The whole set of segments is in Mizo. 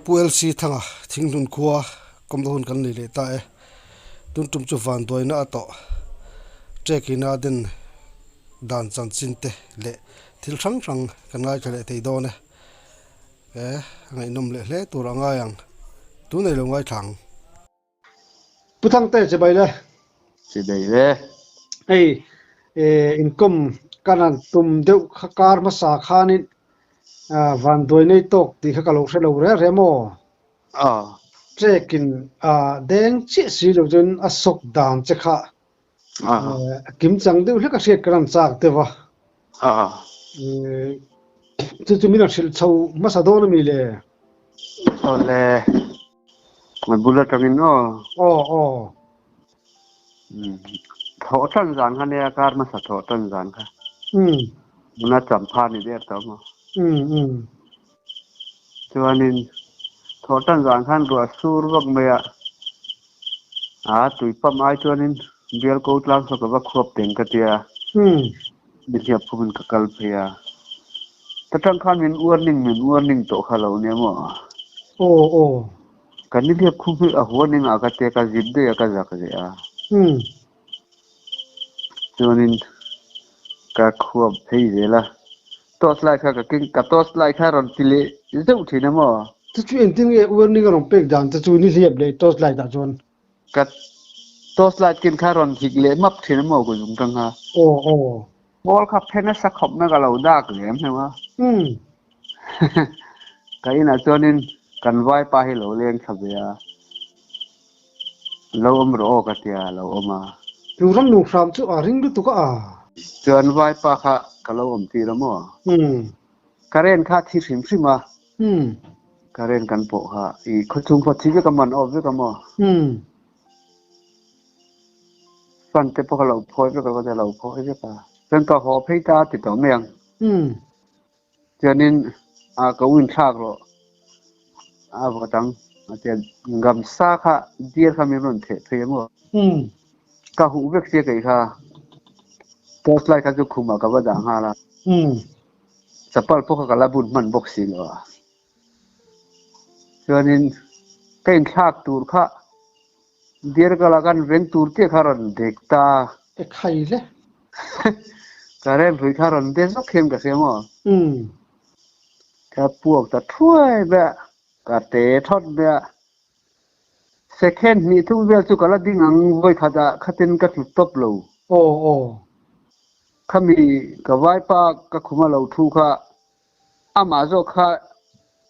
Pu LC Thanga Thinghlun khua kawmna hun kan nei leh ta e. Tun tum chu vanduaina a tawh ṭek ina a den dan chanchin te leh thil hrang hrang kan ngaithla leh thei dawn e. E a ngaihnawm leh hle tur a ngai ang. Tun ei lo ngaithla ang. Pu Thangte chibai le. Chibai le. Hei inkawm ka han tum deuh kha kar hmasa khanin vanduai nei tawk tih kha ka lo hre lo reng reng maw? Trekin deng chiah si lo chuan a sawk dan che kha kim chang deuh hlek a hriat ka rawn chak deuh a. Chu chu min rawn hrilh chho hmasa dawn a mi le? Awle. A bul atangin aw. Aw aw. Thawh tan zan kha nia kar hmasa thawh tan zan kha. Tuna champha ni der tawh maw. Chuanin thawh tan zan khan ruah sur vak mai a, a tui pump ai chuanin bial ko tlang saw ka va khuap teng ka tia. Nihliap khumin ka kal phei a, ta tang khan min warning min warning tawh kha lo nia maw? Aw aw. Ka nihliap khum hi a warning ah ka tia ka zip daih a ka zak leh a. Chuanin ka khuap phei zel a, torch light kha ka keng ka torch light kha rawn ti leh zeuh thin a maw? Chu chu engtin nge warning a rawn pek dan te chu nihliap leh torch light ah chuan? Ka torchlight kin kha rawn hik leh map thin a maw ka zung tang kha. Aw aw. Ball kha phen nasa khawp mai ka lo dak lem hleuh a. Ka inah chuanin kan vaipa hi lo leng thla ve a. Lo awm rawh aw ka tia a lo awm a. Chu ram lung hram chu a ring lutuk a. Chuan vaipa kha ka lo awm tir a maw. Current kha thi hrim hrim a. Current kan pawh kha i khawchhung pawh thi vek a man awp vek a maw? Fan te pawh kha lo phawi vek a ka ti a lo phawi vek a. Chuan ka haw phei ta ti tawh mai ang. Chuanin a ka win thlak rawh a vawt ang a ti a gamsa kha deer kha min rawn theh phei a maw? Ka huh vek sia kei kha torch light kha chu khumah ka va dah nghal a. Chapal pawh kha ka la bun hman bawk si lo a. Chuanin ka inthlak tur kha deer ka la kan veng tur chiah kha rawn dek ta. E khai le. Ka remhrui kha rawn de zawk hian ka hria maw? Ka puak ta thuai mai a, ka te thawt mai a. Second hnih thum vel chu ka la ding ang vawi khatah khatin ka tlu tawp lo. Aw aw. Khami ka vaipa ka khuma lo thu kha amah zawk kha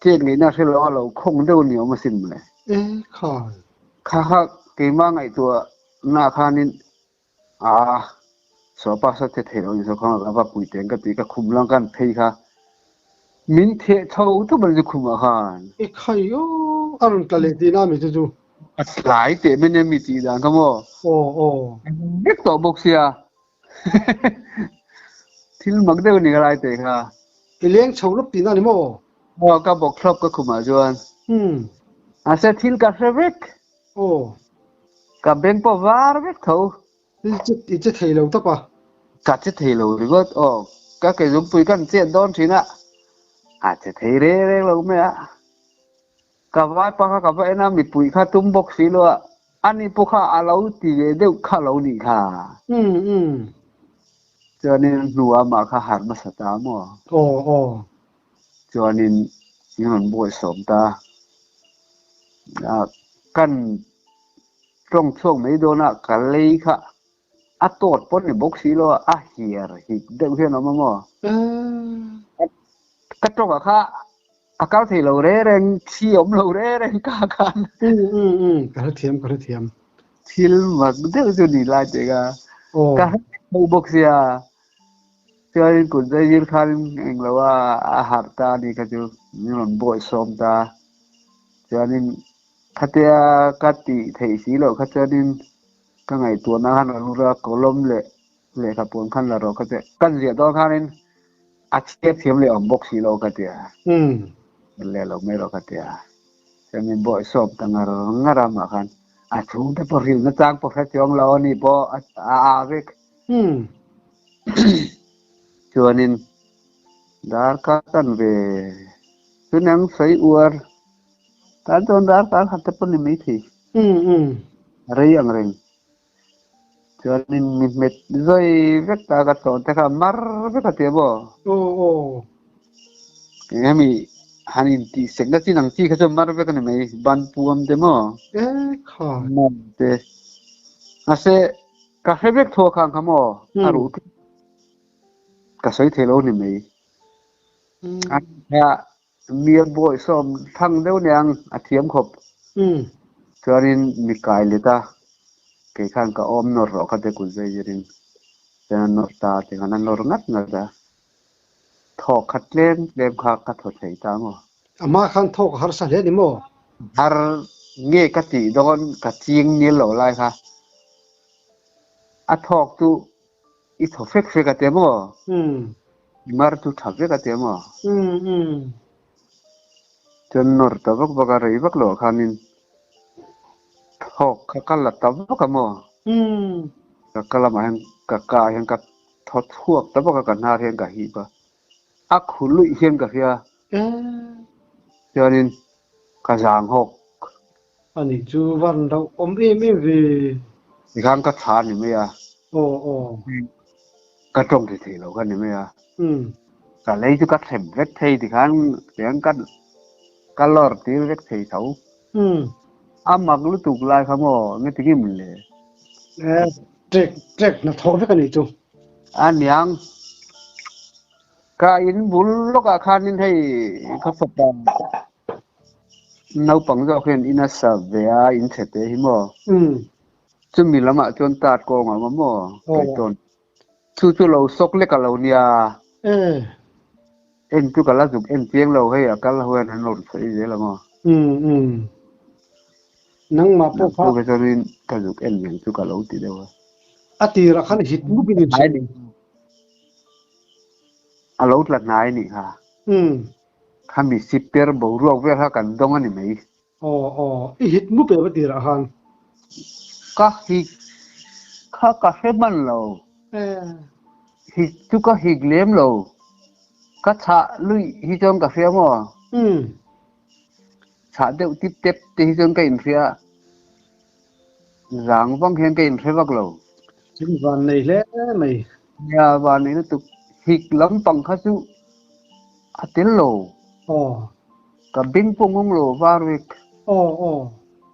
chet ngaihna hre lo a lo khawng deuh ni awm asin mawle. E khai. Kha kha keimah ngaihtuah na khanin Aa, sawpa sa che thei lo in saw kha ka va pui teng ka ti ka khum lang kan phei kha min theh chho thup an chu khum ah khan. I khai aw, a rawn tla leh tihna mi chu chu. A tlai teh mai nia mi tih dan kha maw. Aw aw. Vek tawh bawk sia. Thil mak deuh a ni ka lai teh kha. I leng chho lawp tihna a ni maw? Aw, ka bawk thlawp ka khum ah chuan. Mahse thil ka hre vek. Aw. Ka beng pawh var vek tho. I che thei lo tawp a. Ka che thei lo ringawt. Aw, ka ke zungpui kan chet dawn thin a, a che thei reng reng lo mai a. Ka vaipa kha ka va en a, mipui kha tum bawk si lo a, ani pawh kha a lo ti ve deuh kha lo nih kha. Chuanin hnuah amah kha harh hmasa ta maw? Aw, aw. Chuanin min rawn buaisawm ta a, kan tawng chhuak mai dawn a, ka lei kha a tawt pawn ni bawk si lo a, a hiar hik deuh hian a awm a maw? Ka tawngah kha a kal thei lo reng reng, thi a awm lo reng reng ka khan. Ka hrethiam, ka hrethiam. Thil mak deuh chu ni lai teh ka, ka hre tho bawk sia. Chuanin kut zai zir khanin englo a a harh ta a ni kha chu min rawn buaih sawm ta. Chuanin khatia ka tih theih si loh kha chuanin ka ngaihtuahna khan a lut a, kawlawm leh lehkha puan khan la rawh kha che kan ziah dawn khanin a chhiar thiam leh awm bawk si lo ka tia. Leh lo mai rawh ka tia. Chuan min buaih sawm ta ngar ngar a mah khan a chhungte pawh hrilhna chang pawh hre chuang lo a ni pawh a a vek. Chuanin dar ka tan ve chu nang sawi uar. Tan chuan darkar khat te pawh ni mai thei. Um um. Rei ang reng. Chuanin mi hmet zawi vek ta ka chawn te kha mar vek a tia maw? Aw aw. Eng hemi han intih sekna chin ang chi kha chuan mar vek a ni mai. Ban puam te maw? E kha. Mawm te. Mahse ka hre vek thu a khang kha maw? A ruh tlat. Ka sawi thei lo a ni mai. A Mial bawih sawm thang deuh niang a thiam khawp. Chuanin mi kai let a, kei khan ka awm nawr rawh kha te kut zai zirin chuan a nawr ta ti khan a nawr ngat ngat a, thawk kha tlem tlem kha ka thaw thei ta maw? Amah khan thawk a harsa hle ni maw? Har nge ka tih dawn ka ching nil lo lai kha a thawk chu I thaw fek fek a tia maw? I mar chu tha vek a tia maw? Chuan nawr ta vak vak a, rei vak loh ah khanin thawk kha ka la ta vak a maw? Ka ka lamah hian ka ka ah hian ka thaw chhuak ta vak a, ka hnar hian ka hip a, a khu luih hian ka hria. Chuanin ka zang hawk. Ani chu van lo awm em em ve. Tikhan ka tha ni mai a. Aw aw. Ka tawng thei thei lo kha ni mai a. Ka lei chu ka thlem vek thei tikhan tiang ka ka lawr tir vek thei tho. A mak lutuk lai kha maw nge ti nge min le. Trek trek hnathawh vek a nih chu. A niang. Ka in bul lawkah khanin hei ka fapa naupang zawk hian in a sa ve a, in chhe te hi maw? Chumi lamah chuan tat kawng a awm a maw? Tuaitawn. Chu chu lo sawk lek a lo nia. En chu ka la zuk en chiang lo hei a kal ho hian an rawn sawi zel a maw? Nangmah pawh kha. Chu chuanin ka zuk en reng chu ka lo ti deuh a. A tirah khan hit mup in inhrilh. A lo tla hnai nih kha. Khami siper boruak vel kha kan dawng a ni mai. Aw aw, i hit mup em a tirah khan? Ka hik kha ka hre hman lo. Hik chu ka hik lem lo. Ka chhah luih hi chuan ka hria maw? Chhah deuh tip tep te hi chuan ka inhria. Zang vang hian ka inhre vak lo. Thil van nei hle mai. Nia, van nei lutuk. Hik lampang kha chu a tel lo. Aw. Ka beng pawh ngawng lo var vek. Aw aw.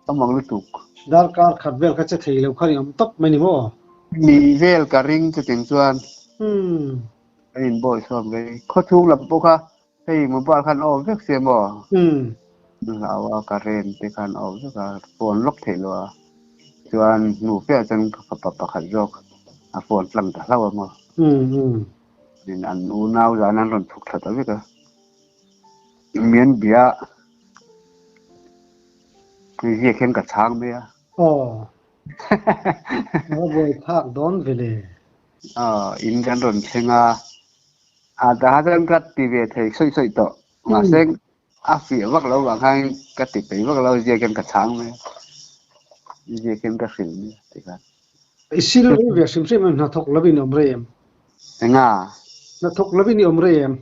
Ka mang lutuk. Darkar khat vel kha che thei lo kha ni awm tawp mai ni maw? Ni vel ka ring chutiang chuan. Kan inbawi chhuak ve. Khawchhung lam pawh kha Hei mobile khan off vek se maw? Hlau a current te khan off vek a, phone lock theih loh a, chuan hnu feah chuan ka fapa pakhat zawk a phone tlang ta hlauh a maw? Tin an unau zan an rawn thuk thla ta vek a, mian bia ziak hian ka chhang mai a. Aw, a buai phak dawn ve le. Aw, in kan rawn thleng a. A daha chuan ka ti ve thei sawi sawi tawh. Mahse a fiah vak lo vang khan ka ti peih vak lo ziak hian ka chhang mai a. Ziak hian ka hrilh mai a ti khan. I sil rei ve hrim hrim em hnathawk lovin i awm rei em? Enga? Hnathawk lovin i awm rei em?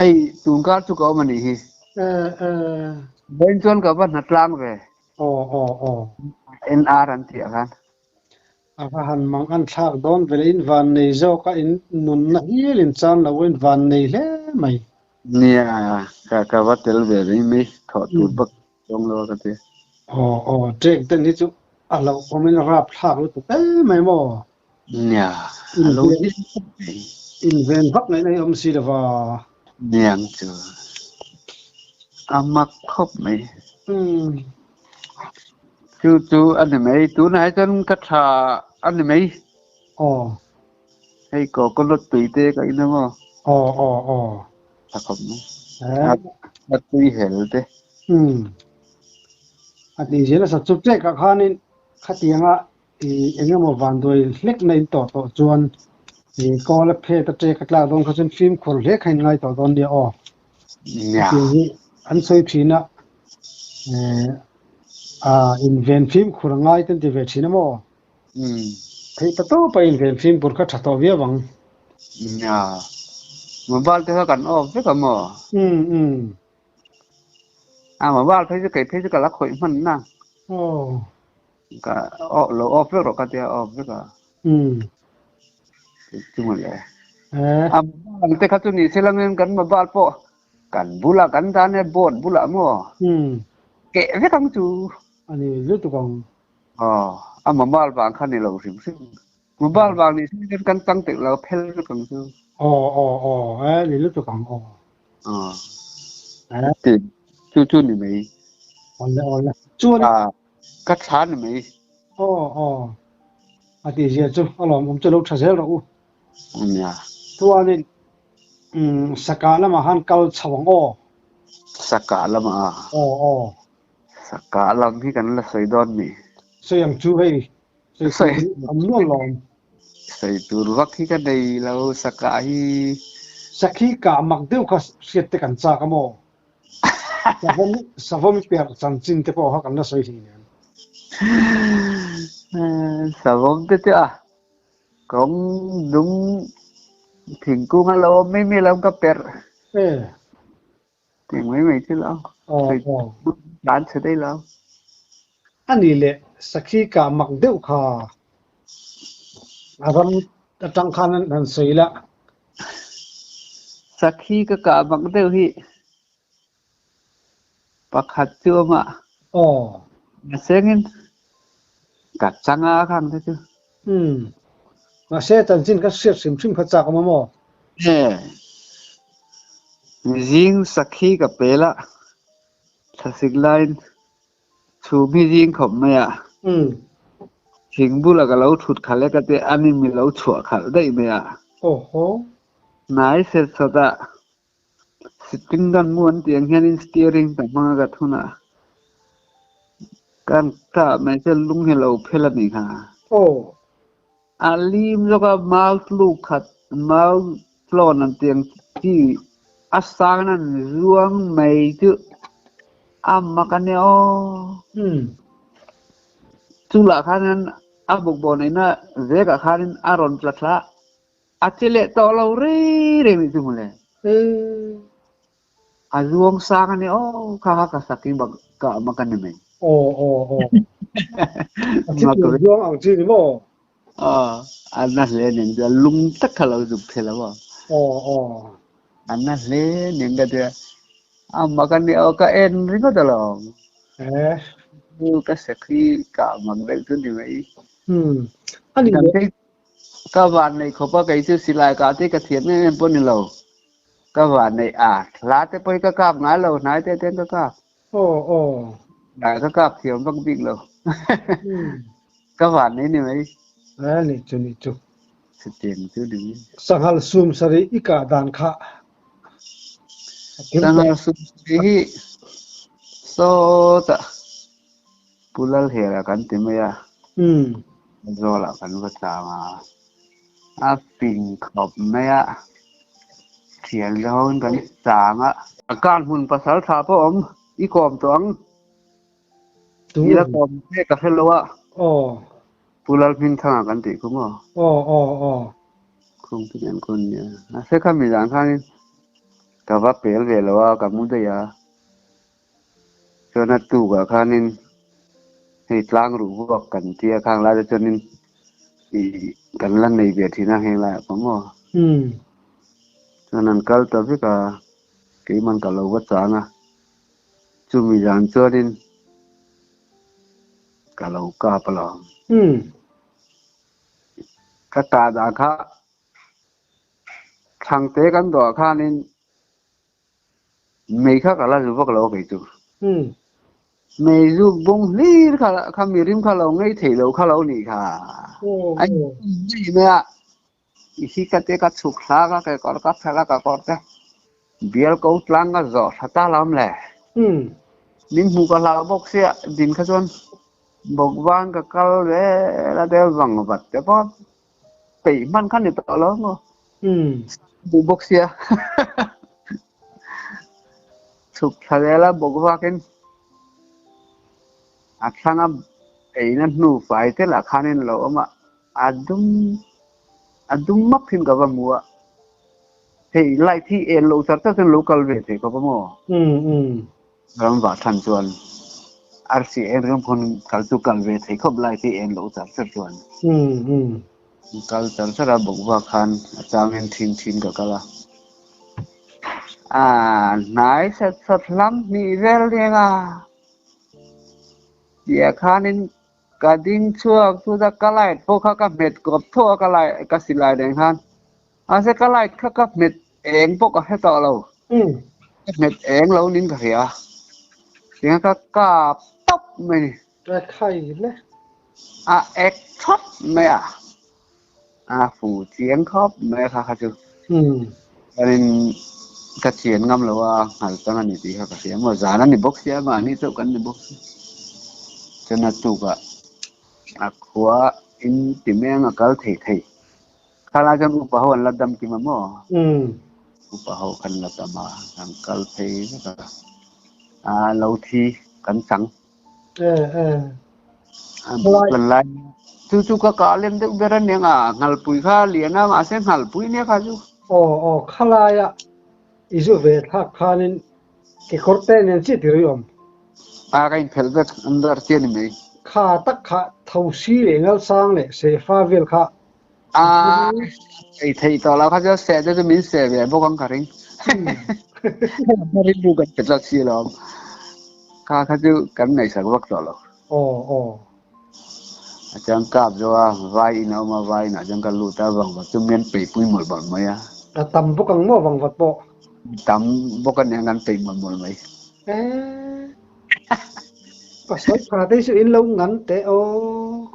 Ei, tun kar chu ka awm a nih hi. Vawiin chuan ka va hnatlang ve. Aw aw aw. NR an tih ah khan. A va han mang an thlak dawn ve le, in van nei zawk a, in nunna hial in chan lo a, in van nei hle mai. Nia, ka ka va tel ve rih mai, thawh tur bak zawng lo a ka ti. Aw aw, ṭek den hi chu a hlauh awmin a rap thlak lutuk em mai maw? Nia, a lo ni khawp mai. Inven vak ngaihna hi awm si lo va. Niang chu a mak khawp mai. Chu chu a ni mai. Tunah hi chuan ka tha a ni mai. Aw. Hei coconut tui te ka in a maw? Aw aw aw. Tha khawp mai. A tui hel te. A tih zel a sa chu ṭek ah khanin khatianga i eng emaw vanduai hlek na in tawh tawh chuan i kawl a phet a ṭek a tlak dawn kha chuan fimkhur hle kha in ngai tawh dawn nia aw. Hetiang hi an sawi thin a, inven fimkhur a ngai te an ti ve thin a maw? Theih ta tawp a inven fimkhur kha tha tawh viau ang. Nia, mobile te kha kan off vek a maw? A mobile phei chu kei phei chu ka la khawih hman na. Aw. Ka off lo off vek rawh ka tia off vek a. Umm. Chu mawle. Eh. A mobile ang te kha chu ni se langin kan mobile pawh kan bulah kan dan e board bulah maw. Umm. Keh vek ang chu. A ni lutuk ang. Aw, a mobile vang kha ni lo hrim hrim. Mobile vang ni se chuan kan chang tek lo phel vek ang chu. Aw aw aw eh ni lutuk ang aw. Aw. Eh. Ti chu chu ni mai. Awle awle. Chuan. Ah ka thla ni mai. Aw aw. A tih zia chu a lawm awm chu lo tha zel rawh u. Nia. Chuanin umm sakah lamah khan kal chho ang aw. Sakah lamah a. Aw aw. Sakah lam hi kan la sawi dawn mi. Sawi ang chu hei. Sawi tur am nual lawm. Sawi tur vak hi ka nei lo sakah hi. Sakhi kah mak deuh kha hriat te kan chak a maw? Savawm savawm per chanchin te pawh kha kan la sawi hlei nen. Savawm te chu a kawng dung thingkung a lo awm mai mai lo ka perh. Eh. Tih mai mai chu lo. Aw aw. Tlan chhe daih lo. A nih leh sakhi kah mak deuh kha a ram atang khan an han sawi la. Sakhi ka kah mak deuh hi pakhat chu awm a. Aw. Mahse engin ka changa khang te chu. Umm. Mahse chanchin kha hriat hrim hrim kha chak awm a maw? E. Zing sakhi ka pel a, thlasik laiin chhum hi zing khawp mai a. Umm. Thing bulah ka lo thut khalh e ka ti a, ani mi lo chhuah khalh daih mai a. Aw haw. Hnai set sawt a, Sitting gun mu an tih ang hianin steering ka hmang a ka thun a, kan kah mai chuan lung hi a lo phel a nih kha. Aw. A lim zawk a mau tluk khat mau tlawn an tih ang chi a sang in an zuang mai chu a mak a nia aw. Umm. Chulah khanin a bawkbawn eina vekah khanin a rawn tla thla a. A che leh tawh lo rei reng nih chu mawle. A zuang sang a ni aw kha kha ka sak hi bak ka mak a ni mai. Aw aw aw. A thi tur zuang ang chi ni maw? Aw a na hle nen chu a lung tak kha lo zuk thei lo aw. Aw aw. A na hle nen ka tia a mak a ni aw ka en ringawt alawm. Eh. Ka sak hi ka mak deuh chu ni mai. Hmm. A ni leh. Ka van neih khawp a, kei chu silai kah te ka thiam em em pawh ni lo. Ka van neih a, hla te pawh hi ka kap ngai lo, hnai te ten ka kap. Aw aw. Silai ka kap thiam vak bik lo. Ka van nei ni mai. A nih chu nih chu. Chutiang chu ni mai. Sanghal sum sarih i kah dan kha. Sanghal sum sarih hi sawtah Pu Lalhera kan ti mai a, Zawlah kan va chang a, a ping khawp mai a, thian te hoin kan chang a. A kan hmun pasal tha pawh awm i kawm tawh ang, i la kawm che ka hre lo a, Pu Lalhmingthanga kan tih khu maw? Khung chu nen khawn nia, a hre kha mi zan khanin ka va pel ve lo a, ka mu daih a. Chuan a tukah khanin hei tlang ruh vuak kan tia khang lai te chuanin ih kan la nei ve thin a heng laiah pawh maw. Chuan an kal ta vek a, keiman ka lo va chang a, chumi zan chuanin ka lo kap alawm. Ka kah dan kha Thangte kan dawh ah khanin Mei kha ka la zu vak lo a kei chu. Mei zu bung hlir kha kha mi rim kha lo ngei thei lo kha lo nih kha. Ai ngei mai a. I hi ka te ka chhuk thla ka kekawr ka phelh a ka kawr te bial ko tlang ka zawh tha ta lam le. Min hmuh ka hlau bawk sia din kha chuan bawkvan ka kal vel a te vang vat te pawh peih hman kha ni tawh lo maw? Duh bawk sia. Chhuk thla zel a bawk vakin a thlanga eina hnu fai te lah khanin lo awm a, a dum a dum map hin ka va hmu a. Hei light hi en loh char char chuan lo kal ve thei khawp a maw? Ram vah than chuan arsi eng ringawt pawn kal chu kal ve thei khawp lai te en loh char char chuan. Kal char char a bawk vak khan a changin thin thin ka kal a. A hnai sat sat hlam hnih vel reng a. Tia khanin ka ding chhuak chuta ka light pawh kha ka hmet kawp tho a ka light ka silai reng khan. Mahse ka light kha ka hmet eng pawh ka hre tawh lo. Ka hmet eng lo nin ka hria. Tinga ka kap tawp mai ni. Ka khai le. A ek thawt mai a. A fu chiang khawp mai a kha kha chu. Chuanin ka chian ngam lo a, nghal chang a ni tih kha ka hria maw. Zan a ni bawk sia, mahni chauh kan ni bawk sia. Chuan a tukah a khua in ti meng a kal thei thei. Khalai chuan upa ho an la dam kim a maw? Upa ho khan la dam a, kan kal phei vek a. A lo thi kan chang. Kan lai chu chu ka kah lem deuh ber a nia a, nghalpui kha lian a mahse nghalpui nia kha chu. Aw aw khalaia i zu ve thlak khanin kekawr te nen chiah tir i awm. A ka inphelh vek an dar chiah ni mai. Kha tak kha thosi leh ngalsang leh sehfa vel kha A ei theih tawh lo kha chu seh te chu min seh ve bawk ang ka ring. Ka rilru kan pe tlat si lo. Kha kha chu kan ngaihsak vak tawh lo. Aw aw. A chuan kap zo a, vai in a awm a, vai inah chuan ka lut a, vangvat chu mian peipui mawlh mawlh mai a. A tam bawk ang maw vangvat pawh? Tam bawk a nia kan peih mawlh mawlh mai. Eh. Pasal tha te chu in lo ngan teh aw.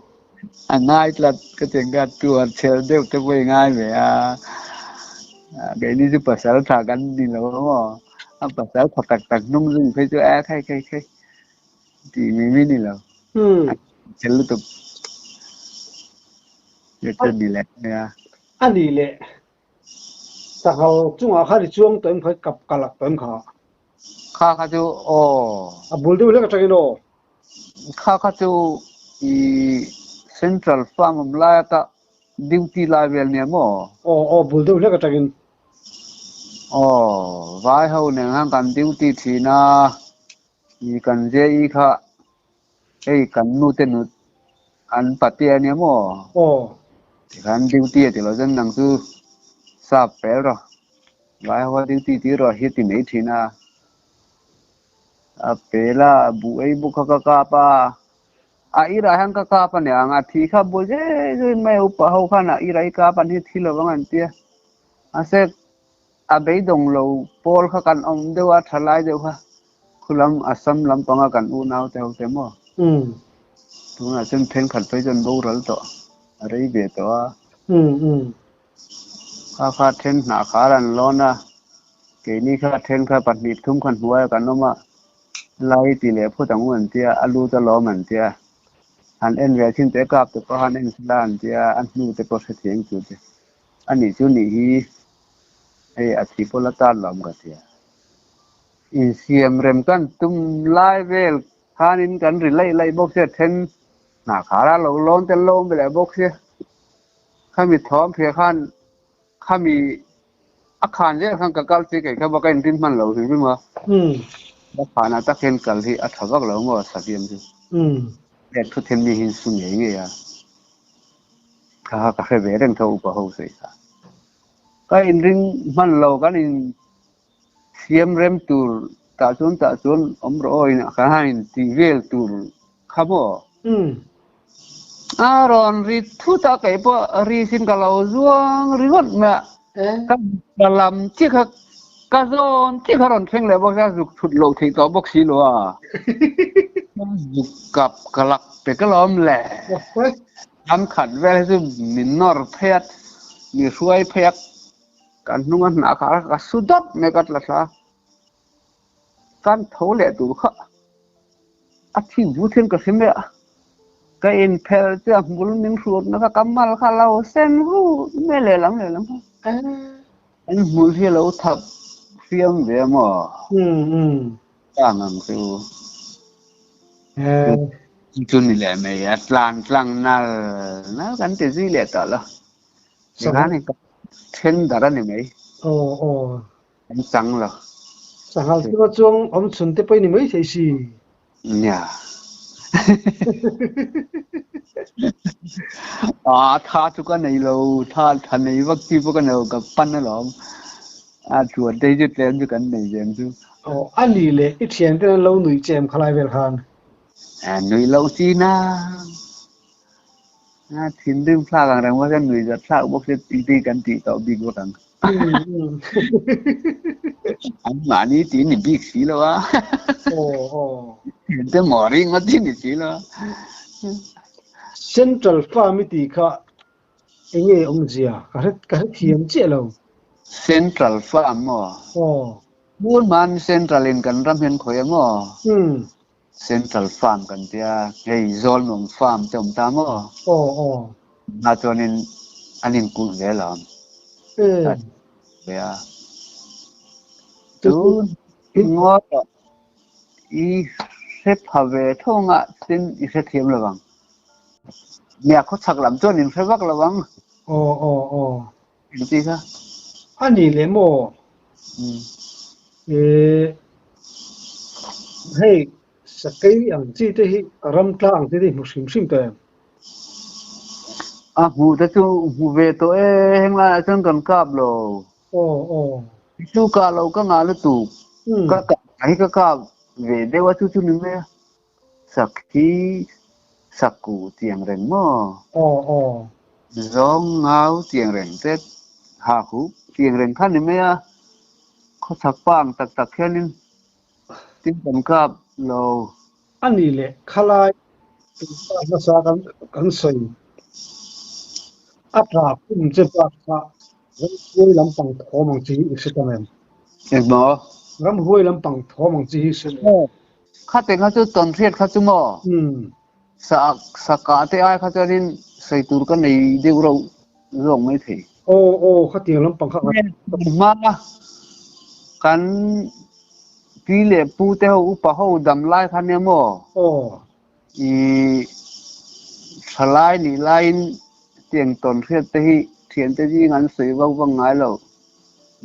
A ngai tlat ka ti ang kha tuar chhel deuh te pawh i ngai ve a, keini chu pasal tha kan ni lo a maw, a pasal tha tak tak hnung zung phei chu e khai khai khai tih mai mai ni lo, a chhel lutuk chu chu ni leh mai a. A ni leh sanghal chungah khan i chuang tawh em kha i kap kalak tawh em kha? Kha kha chu aw. A bul deuh hlek atangin aw. Kha kha chu i Central Farm awm laia ka duty lai vel nia maw? Aw aw bul deuh hlek atangin. Aw vai ho nen khan kan duty thin a, i kan JE kha hei kan nu te nut an patea nia maw? Aw. Tikhan duty a ti lo chuan nang chu sap fel rawh. Vai ho a duty tir rawh hi ti mai thin a. A pel a, buh ei bawk kha ka kap a, a irah hian ka kap a nia ang, a thi kha buai zui zui mai a, upa ho khan a irah i kap an hi thi lo vang an ti a, mahse a beidawng lo pawl kha kan awm deuh a, tha lai deuh kha khulam Assam lampanga kan unau te ho te maw? Tunah chuan thenkhat phei chuan boral tawh a rei ve tawh a. Kha kha then hnah khar an lawn a, keini kha then kha pahnih thum kha hnuaiah kan awm a, lai ti leh phawt ang u an tia, a lut alawm an tia, han en ve thin teh kap te pawh han en sela an tia, a hnu te pawh hrethiam tur te a nih chu nih hi hei a thi pawh la tan lo awm ka tia. Insiam rem kan tum lai vel khanin kan ri laih laih bawk sia then hnah khar a lo lawn te lawm ve leh bawk sia. Khami thawm hria khan khami a khan zel khan ka kal chi kei kha bawk a inrin hman lo hrim hrim a. A khanah tak hian kal hi a tha vak lo maw Saviam chu. Let thu them mi hi su ngei ngei a. Kha kha ka hre ve reng tho upa ho sawi kha. Ka inring hman lo kan in siam rem tur tah chuan tah chuan awm rawh aw in kan han in tih vel tur kha maw? A rawn ri thut a kei pawh ri sin ka lo zuang ringawt mai a, ka ka lam chiah kha ka zawn chiah kha rawn thleng leh bawk sia zuk thut loh theih tawh bawk si lo a, zuk kap ka lak pe ka lawm le. Lam khat vel hi chu min nawr phei a, mi hruai phei a. Kan hnung a hnah kha ka su dawt mai ka tla thla. Kan tho leh tur kha a thi vut hian ka hre mai a. Ka inphel chu a hmul min hrutna kha ka mal kha lo sen vut mai lehlam lehlam kha. An hmul hi a lo thap hriam ve a maw? Tlang ang chu. Chu ni leh mai a tlan tlang nal nal kan ti zui leh tawh lo. Tikhan hei ka then darh a ni mai. Aw aw. An chang lo. Sanghal chunga chuang awm chhun te pawh i ni maithei si. Nia. A tha chu ka nei lo, tha tha nei vak chi pawh ka nei lo, ka pan alawm. A chuan te hi chu tlem chu kan nei ve ang chu. Aw, a ni le, i thianten an lo nuih che em khalai vel khan? A nuih loh chi na. A thinrim thlak ang reng mahse nuih zat thlak bawk se tih te hi kan tih tawh bik vek ang. An mahni tih ni bik si lo a. Thiante maw ring ngawt hi ni si lo a. Central Farm i tih kha eng nge awmzia? Ka hre ka hre thiam chiah lo. Central Farm maw? Aw. Hmun hman Central in kan ram hian khawi a maw? Central Farm kan tia, hei Zawlnuam Farm te awm ta maw? Aw aw. Hma chuanin an inkulh ve alawm. Ve a. Tun ngaw tawh i hre pha ve tho anga tin i hrethiam lo vang. Nia khawchhak lam chuan in hre vak lo vang. Aw aw aw. Engti kha? A ni leh maw? Ehh hei sakei ang chi te hi ram tla ang chi te hi hmu hrim hrim tawh em? A hmuh te chu hmu ve tawh e, heng laiah chuan kan kap lo. Aw aw. Chu kah lo ka ngah lutuk. Ka kah hi ka kap ve deuh a chu chu ni mai a. Sakhi sakku tiang reng maw? Aw aw. Zawng ngau tiang reng te ha hu tiang reng kha ni mai a, khawchhak pa ang tak tak hianin tin kan kap lo. A ni leh khalai tun pa hmasa kan kan sawi a tla kum che bak kha ramhuai lampang thawm ang chi hi i hre tam em? Engmaw? Ramhuai lampang thawm ang chi hi i hre em? Khate kha chu tawnhriat kha chu maw? Sa sakah te ai kha chuanin sawi tur ka nei deuh rauh zawk mai thei. Aw aw khatiang lampang kha kan. Hma kan pi leh pu te ho upa ho dam lai kha nia maw? Aw. I thalai nih laiin tiang tawnhriat te hi thiante zing an sawi vak vak ngai lo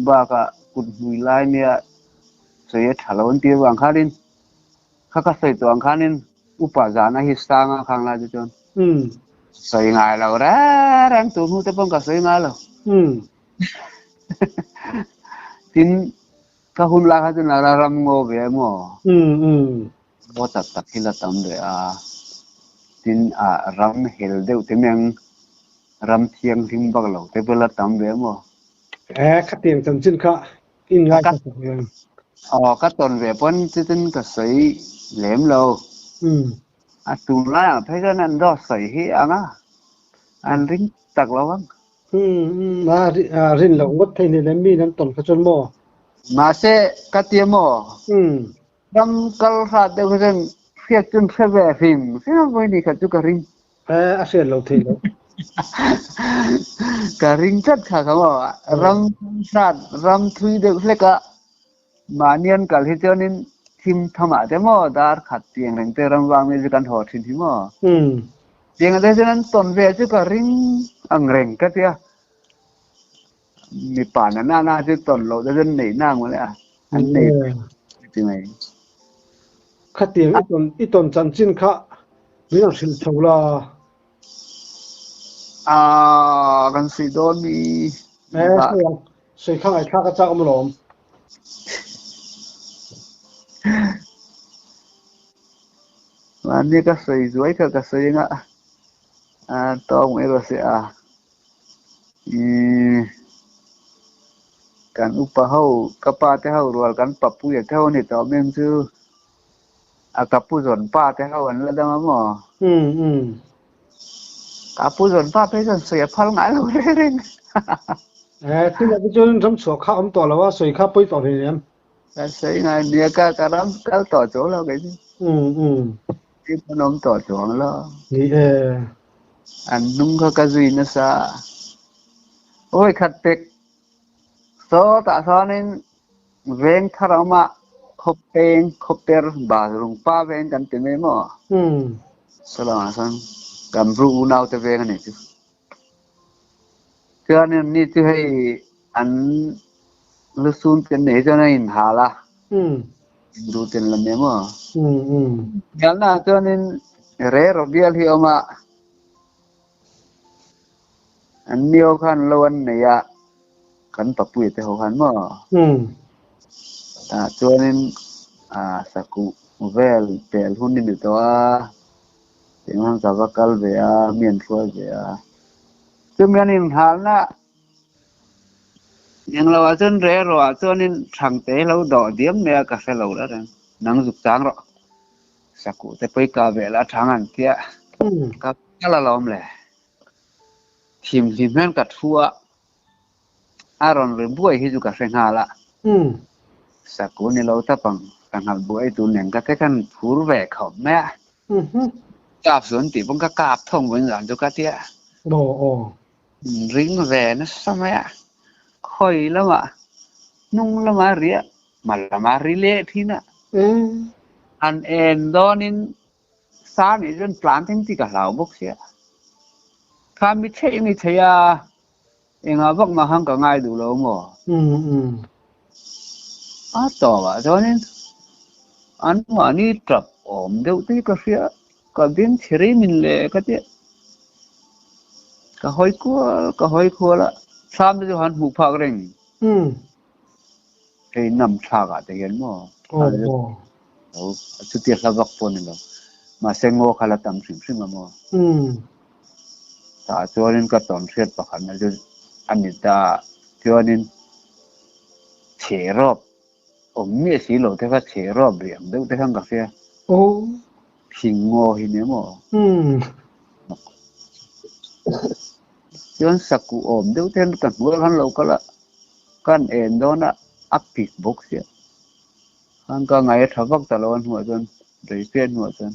bakah kut hmui lai nia Sawi a tha lo an ti avang khanin kha ka sawi tawh ang khanin upa zana hi sang a khang lai te chuan sawi ngai lo reng reng tur hnu te pawn ka sawi ngai lo. Tin ka hun lai kha chuan a la ram ngaw ve emaw ngaw tak tak hi la tam ve a, tin a ram hel deuh te meng ram thianghlim vak lo te pawh la tam ve emaw. Eh khatiang chanchin kha In ngai ka tak em? Aw, ka tawn ve pawn chutin ka sawi lem lo. A tunlai ang phei chuan an dawt sawi hi ang a, an ring tak lo ang. A rin loh ngawt thei ni lem mi an tawn kha chuan maw? Mahse, ka tia maw? Ram kal hrat deuh kha chuan hriat chuan hre ve hrim hrim ang vawi ni khat chu ka ring. Eh, a hriat lo thei lo. Ka ring tlat kha kha maw. Ram hrat, ram thui deuh hlek a, mahni an kal hi chuanin thim thamah te maw dar khat tiang reng te ram vang mi chu kan haw thin hi maw. Tiang te chuan an tawn ve chu ka ring ang reng ka tia. Mipa na na na chu tawn loh te chuan neih na ang mawle a, an nei ti mai. Khatiang i tawn i tawn chanchin kha min rawn hrilh chho la. Aa kan sawi dawn mi. Eh sawi ang, sawi kha ngaihthlak a chak awm alawm. Mahni ka sawi zuai kha ka sawi anga a tawng mai rawh se a. Ihh kan upa ho ka pa te ho rual kan papuia te ho a ni tawh meng chu a ka pu zawn pa te ho an la dam a maw? Ka pu zawn pa phei chuan sawi a phal ngai lo reng reng. Eh tunah te chuan ramchhuah kha awm tawh lo a sawi kha pawi tawh hle em? Ka sawi ngai nia ka ka ram kal tawh chuang lo kei chu. Tin an awm tawh chuang lo. Ni e. An hnung kha ka zui nasa. Awi khat pek sawtah sawnin veng thar a awm a, khawpeng, khawper, Bazrungpa veng kan ti mai maw? Saw lamah sawn kan ru unaute veng a nih chu. Chuanin ni chu hei an lusun te nei chuan a inhal a. Duh ten la nia maw? Hnialna ah chuanin re ro bial hi a awm a, an nio khan lo an nei a, kan papuia te ho khan maw? Tah chuanin sakuh vel pel hun i ni tawh a, tianghan ka va kal ve a, mi an hruai ve a. Chumi an inhalna Englo ah chuan re rawh ah chuanin Thangte lo dawh diam mai a ka hre lo la reng. Nang zuk chang rawh. Sakuh te pawi ka ve la thang an tia ka kal alawm le. Thim hlim hian ka thu a, a rawn ri buai hi chu ka hre nghal a. Sakuh ni lo tap ang, ka nghalh buai tur nen ka te khan phur ve khawp mai a. Kap chuan tih pawn ka kap thawng vawiin zan chu ka tia. Ring ve nasa mai a, khawi lamah hnung lamah a ri a, hma lamah a ri leh thin a. Han en dawnin sa nih chuan tlan thleng chi ka hlau bawk sia. Kha mi theih ni thei a, engah vak mah khan ka ngai duh lo maw? A tawpah chuanin an mahni tap awm deuh te hi ka hria. Ka beng chhe rei min le ka tia. Ka hawi kual ka hawi kual a, thlam te chu han hmuh phak reng. Hei nam thlak ah te hian maw thlam te chu chutia hla vak pawh a ni lo. Mahse ngaw kha la tam hrim hrim a maw. Tah chuanin ka tawn hriat pakhatna chu a ni ta. Chuanin chhe rawp Awm miah si lo te kha chhe rawp rih ang deuh te khan ka hria. Thing ngaw hi nia maw? Chuan sakuh awm deuh te hian ka hnuai khan lo kal a, kan en dawn a, a pik bawk sia. Khan ka ngai a tha vak ta lo a hnuah chuan rei fe hnuah chuan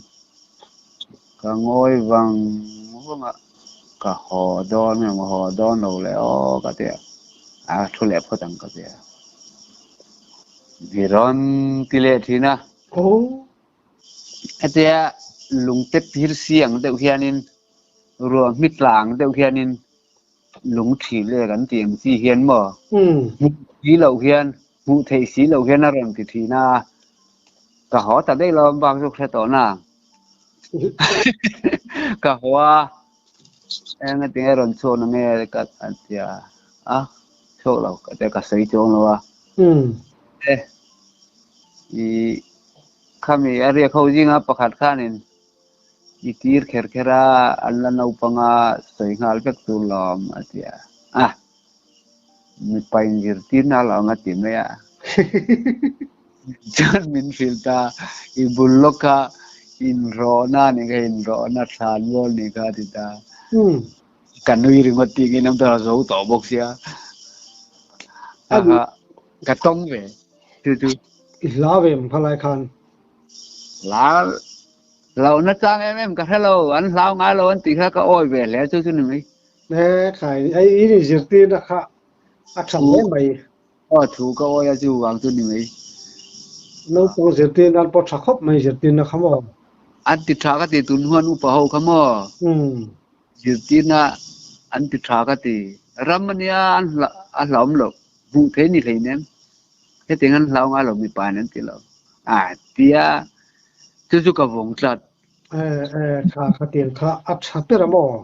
ka ngawi vang vang a, ka haw dawn nge maw haw dawn lo le aw ka ti a, a thu leh phawt ang ka ti a. Mi rawn ti leh thin a. Hetia lungte phir si ang deuh hianin ruah hmi tlang deuh hianin lung thi leh kan tih ang chi hian maw hmuh si loh hian hmuh theih si loh hian a rawn ti thin a, ka haw ta daih lo bak chu hre tawh na. Ka haw a, eng atinge rawn chhuak na nge ka ti a, a chhuak lo ka tia ka sawi chuang lo a. E i khami a riak ho zinga pakhat khanin I tir kher kher a, an la naupang a sawi nghal vek tur lawm a ti a. A, mipa inzirtirna a lo ang a ti mai a. Chuan min hrilh ta, i bul lawk kha inrawhna a nih kha, inrawhna thlan mual nih kha a ti ta. Ka nui ringawt tih ngei nam ta zo tawh bawk sia. Ha ha, ka tawng ve chu chu. I hla ve ang kha lai khan. Hla hlauhna chang em em ka hre lo, an hlau ngai lo an tih kha ka awi ve hle chu chu ni mai. E khai, hei i ni zirtirna kha a tha hle mai. Aw thu ka awi a chu vang chu ni mai. Naupang zirtir nan pawh tha khawp mai zirtirna kha maw? An ti tha ka ti tun huan upa ho kha maw? Zirtirna an ti tha ka ti. Ram ania an a hlauhawm loh, hmuh thei ni hleinem. Hetiang an hlau ngai lo mipa in an ti lo. A tia chu chu ka vawng tlat. Eh eh kha kha tiang kha a tha ber a maw?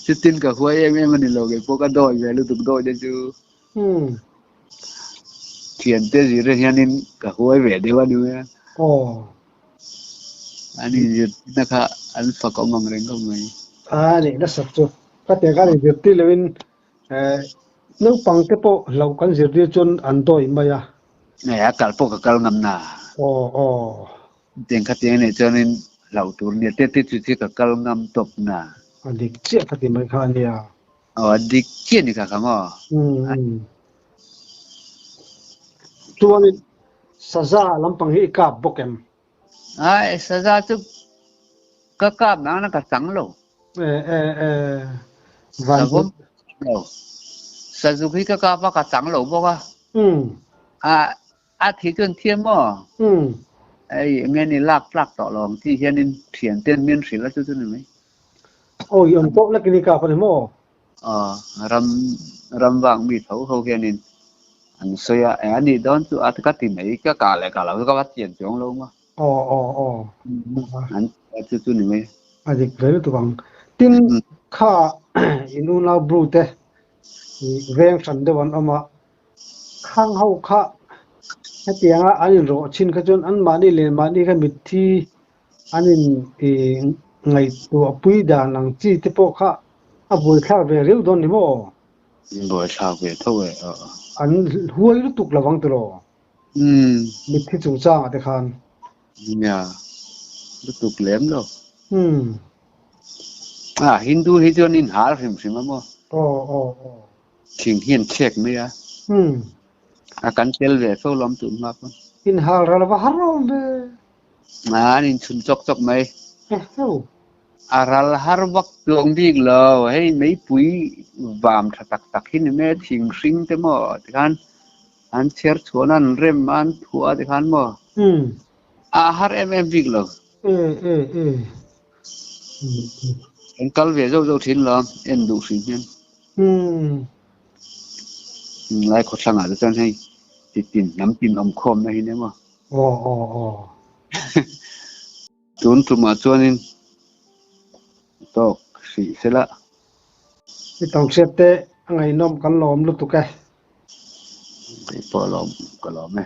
Chutin ka huai em em a ni lo kei pawh ka dawi ve lutuk dawi te chu. Thiante zir ah hianin ka huai ve deuh a ni mai a. Aw. An inzirtirna kha an fak awm ang reng khawp mai. A nih nasat chu. Ka tiang khan inzirtir loin Naupang te pawh hlauh kan zirtir chuan an dawi mai a. Nge a kal pawh ka kal ngam na. Aw aw. Tiang kha tiang anih chuanin hlauh tur nia te te chu chu ka kal ngam tawp na. A dik chiah kha ti mai kha a nia. Aw a dik chiah ni kha kha maw. Chuanin saza lampang hi i kap bawk em? Ai saza chu ka kap nang na ka chang lo. Eh eh eh van Savawm lo. Sazuk hi ka kap a ka chang lo bawk a. A a thi chuan thiam maw? Ei nge ni lak tlak tawh lo ang tih hianin thian ten min hrilh a chu chu ni mai. Awi awm tawh lekin i kap a ni maw? Aw ram ram vang mi tho ho hianin An sawi a, eng a nih dawn chu a ka ti mai, ka kah leh kah loh chu ka va chian chuang lo maw. Aw aw aw. An ti a chu chu ni mai. A dik ve lutuk ang. Tin, kha i nunau bru te veng hran deuh an awm a, khang ho kha hetianga an inrawh chin kha chuan anmahni leh mahni kha mitthi an in ngaihtuah pui dan ang chi te pawh kha a buaithlak ve riau dawn ni maw? Buaithlak ve tho e aw. An huai lutuk lo vang tiraw? Umm. Mitthi chungchangah te khan. Nia, lutuk lem lo. Umm. A, Hindu hi chuan in hal hrim hrim a maw? Aw aw aw. Thing hi an chhek mai a. Umm. A kan tel ve fo lawm tun hma pawn. In hal ral va har awm ve. A, an inchhun chawk chawk mai. Eheu. A ral har vak chuang bik lo, hei meipui vam tha tak tak hi ni mai a, thing hring te maw tikhan an chher chhuan a, an rem a, an thuah a tikhan maw a har em em bik lo. Kan kal ve zauh zauh thin lo, en duh hrim hian. Lai khawthlangah te chuan hei chitin hnam tin awm khawmna hi nia maw. Aw aw aw. Tun tumah chuanin tawk hrih sela. I tawng hriat te a ngaihnawm kan lawm lutuk e. Kei pawh lawm ka lawm e.